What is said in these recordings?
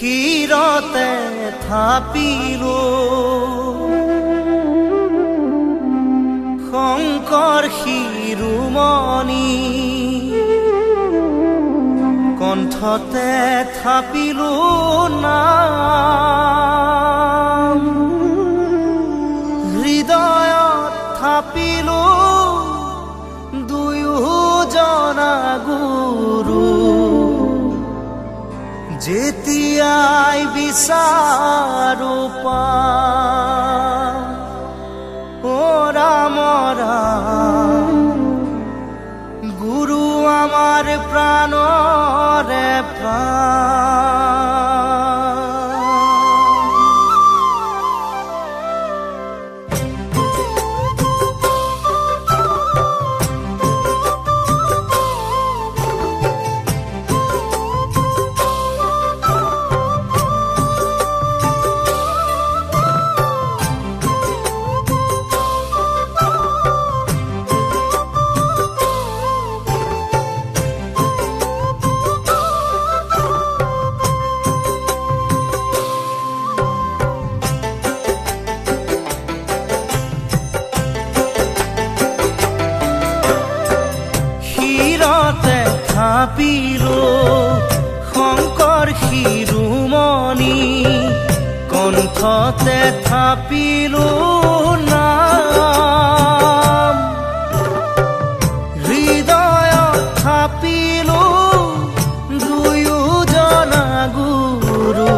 শিৰতে থাপিলো শংকৰ শিৰোমণি, কণ্ঠতে থাপিলো নাম, হৃদয়ত থাপিলো দুয়োজনা গুৰু। যেতিয়াই বিচাৰো পাম, অ ৰাম ৰাম, গুৰু আমাৰ প্ৰাণৰে প্ৰাণ। শিৰতে থাপিলো শংকৰ শিৰোমণি, কণ্ঠতে থাপিলো নাম, হৃদয়ত থাপিলো দুয়োজনা গুৰু।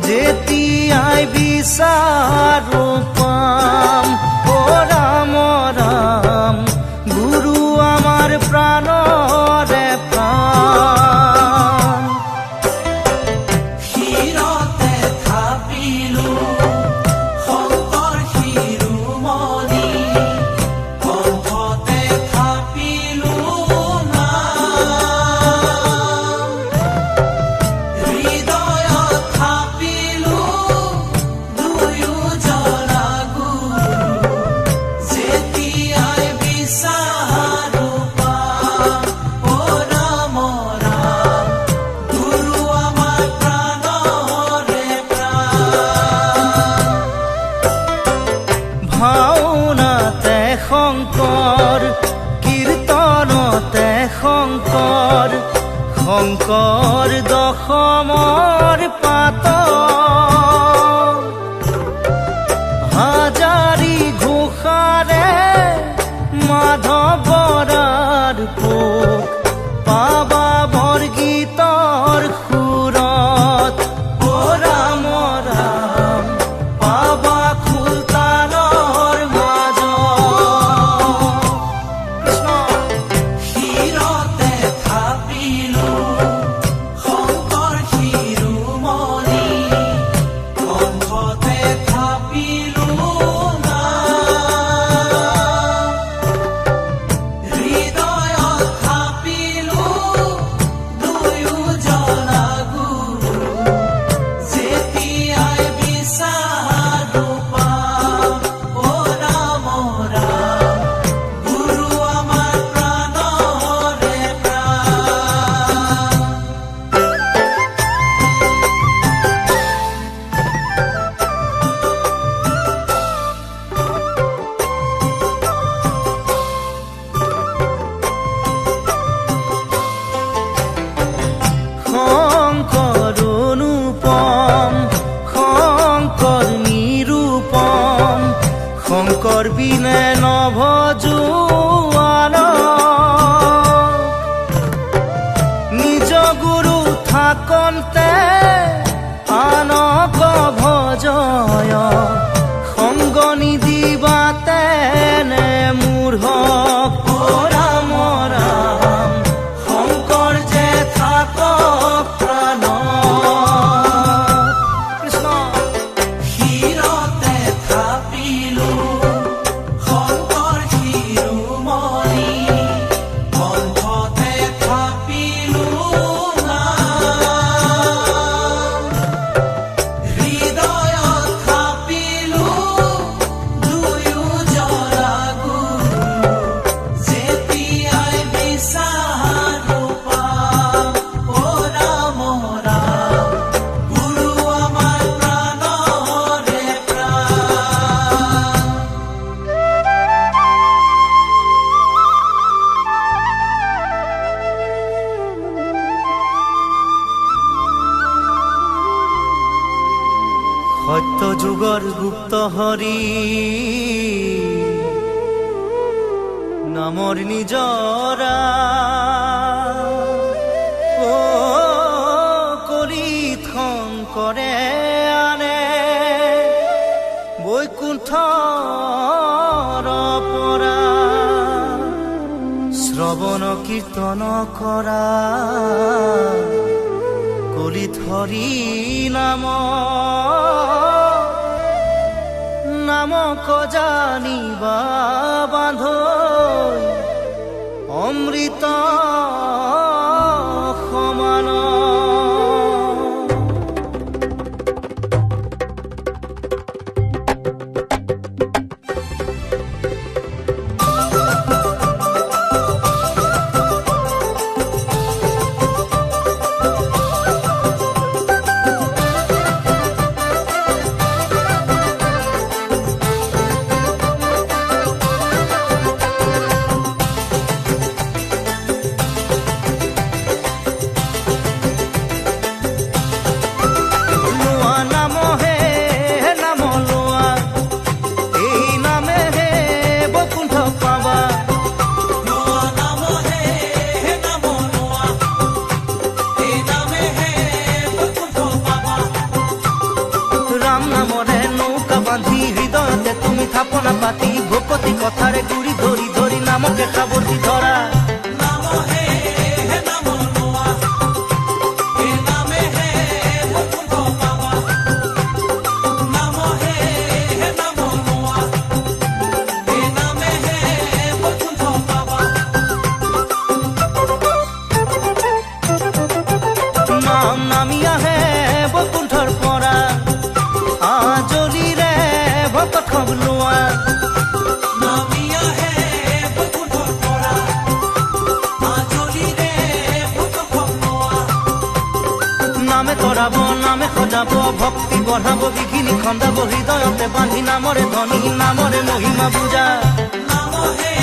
যেতিয়াই বিচাৰো পাম, অ ৰাম ৰাম, গুৰু আমাৰ প্ৰাণৰে প্ৰাণ। শিৰতে থাপিলো শংকৰ শিৰোমণি, কণ্ঠতে থাপিলো নাম, হৃদয়ত থাপিলো দুয়োজনা গুৰু। যেতিয়াই বিচাৰো পাম, অ ৰাম ৰাম, গুৰু আমাৰ প্ৰাণৰে প্ৰাণ। ভাওনাতে শংকৰ, কীৰ্তনতে শংকৰ, শংকৰ দশমৰ পাত, হাজাৰি ঘোষাৰে মাধৱ বৰাৰ পোক পাবা বৰগীতৰ সুৰত, অ ৰাম ৰাম, পাবা খোলতালৰ মাজত। কৃষ্ণ। শিৰতে থাপিলো শংকৰ শিৰোমণি। যুগৰ গুপ্ত হৰি নামৰ নিজৰা ও কলিত শংকৰে আনে বৈকুণ্ঠৰ পৰা। শ্ৰৱণ কীৰ্তন কৰা কলিত হৰি নাম, নামক জানিবা বান্ধ অমৃত সমান। লোৱা নাম হে নাম লোৱা, এই নামে হে বৈকুণ্ঠ পাবা। লোৱা নাম হে নাম লোৱা, এই নামে হে বৈকুণ্ঠ পাবা। ৰাম নামৰে নৌকা বান্ধি হৃদয়তে তুমি থাপনা পাতি ভকতি কথাৰে গুৰি ধৰি ধৰি নামকে সাৱটি ধৰা। নাম হে নাম লোৱা, এই নামে হে বৈকুণ্ঠ পাবা। নাম হে নাম লোৱা, এই নামে হে বৈকুণ্ঠ পাবা। নাম নামি আহে বৈকুণ্ঠৰ পৰা, আজলিৰে ভকত খব লোৱা। নামি আহে বৈকুণ্ঠৰ পৰা, আজলিৰে ভকত লোৱা। নামে তৰাব নামে সজাব ভক্তি বঢ়াব বিঘিনি খন্দাব হৃদয়তে বান্ধি নামৰে ধনী নামৰে মহিমা বুজা। নাম হে